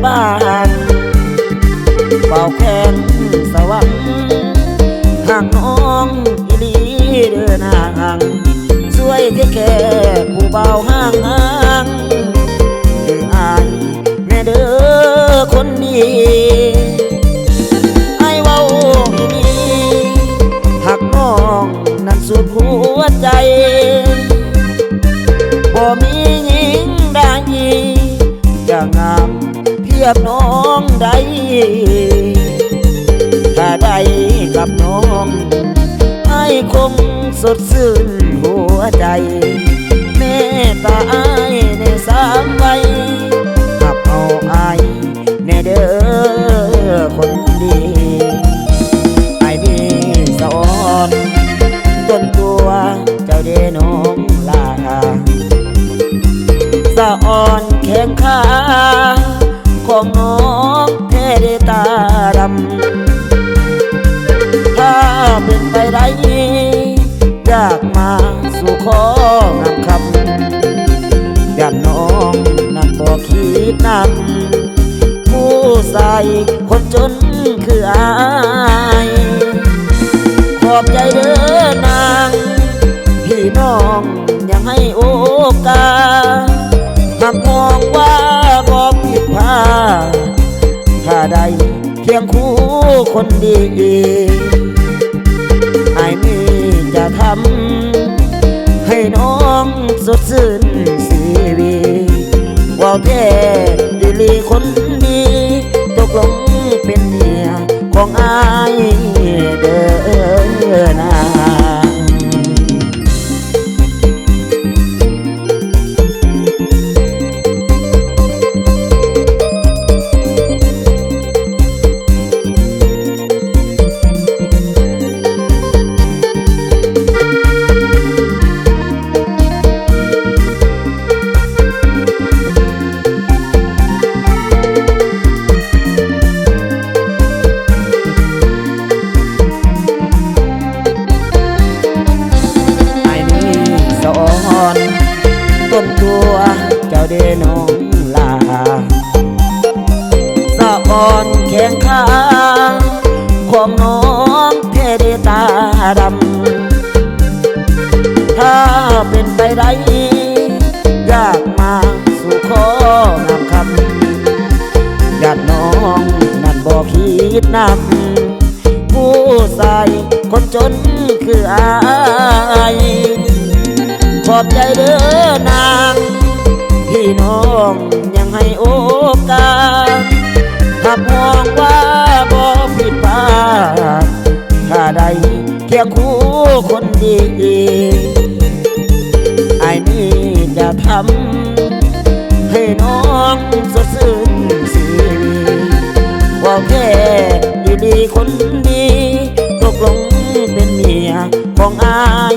ບ້ານ ເຝົ້າແຂວງສະຫວັນ ຮັກນ້ອງອີ່ຫຼີເດີນາງ ຊ່ວຍເທຄແຄຜູ້ບ່າວຮ່າງໆ ເດີອ້າຍແນ່ເດີຄົນດີ. ອ້າຍເວົ້າອີ່ຫຼີ ຮັກນ້ອງນັ້ນສຸດຫົວໃຈ ບໍ່ມີຍິງໃດຈະງາມທຽບນ້ອງໄດ້. ຖ້າໄດ້ກັບນ້ອງ ອ້າຍຄົງສົດຊື່ນຫົວໃຈ ແມ່ຕາອ້າຍໃນສາມໄວ ຮັບເອົາອ້າຍແນ່ເດີຄົນດີ. ອ້າຍມີສະອອນຕົ້ນຕົວເຈົ້າເດນ້ອງຫຼ້າ ສະອອນແຂ້ງຂາຂອງນ້ອງແທ້ເດຕາດຳ. ຖ້າເປັນໄປໄດ້ ຢາກມາສູ່ຂໍງາມຄຳ ຢ້ານນ້ອງນັ້ນບໍ່ຄິດນຳ ຜູ້ຊາຍຄົນຈົນຄືອ້າຍ. ຂອບໃຈເດີນາງ ທີ່ນ້ອງຍັງໃຫ້ໂອກາດ ຮັບຮອງວ່າບໍ່ຜິດພາດ ຖ້າໄດ້ ຄຽງຄູ່ຄົນດີ ອ້າຍມີຈະທຳໃຫ້ນ້ອງສົດຊື່ນຊີວິດ. ເວົ້າແທ້ອີ່ຫຼີຄົນດີ ຕົກລົງເປັນເມຍຂອງອ້າຍເດີນາງ. ອ້າຍມີສະອອນຕົ້ນຕົວເຈົ້າເດນ້ອງຫຼ້າ ສະອອນແຂ້ງຂາຂອງນ້ອງແທ້ເດຕາດຳ. ຖ້າເປັນໄປໄດ້ ຢາກມາສູ່ຂໍງາມຄຳ ຢ້ານນ້ອງນັ້ນບໍ່ຄິດນຳ ຜູ້ຊາຍຄົນຈົນຄືອ້າຍ. ຂອບໃຈເດີນາງ ທີ່ນ້ອງຍັງໃຫ້ໂອກາດ ຮັບຮອງວ່າບໍ່ຜິດພາດ ຖ້າໄດ້ຄຽງຄູ່ຄົນດີ ອ້າຍມີຈະທຳໃຫ້ນ້ອງສົດຊື່ນຊີວິດ. ເວົ້າແທ້ອີ່ຫຼີຄົນດີ ຕົກລົງເປັນເມຍຂອງອ້າຍ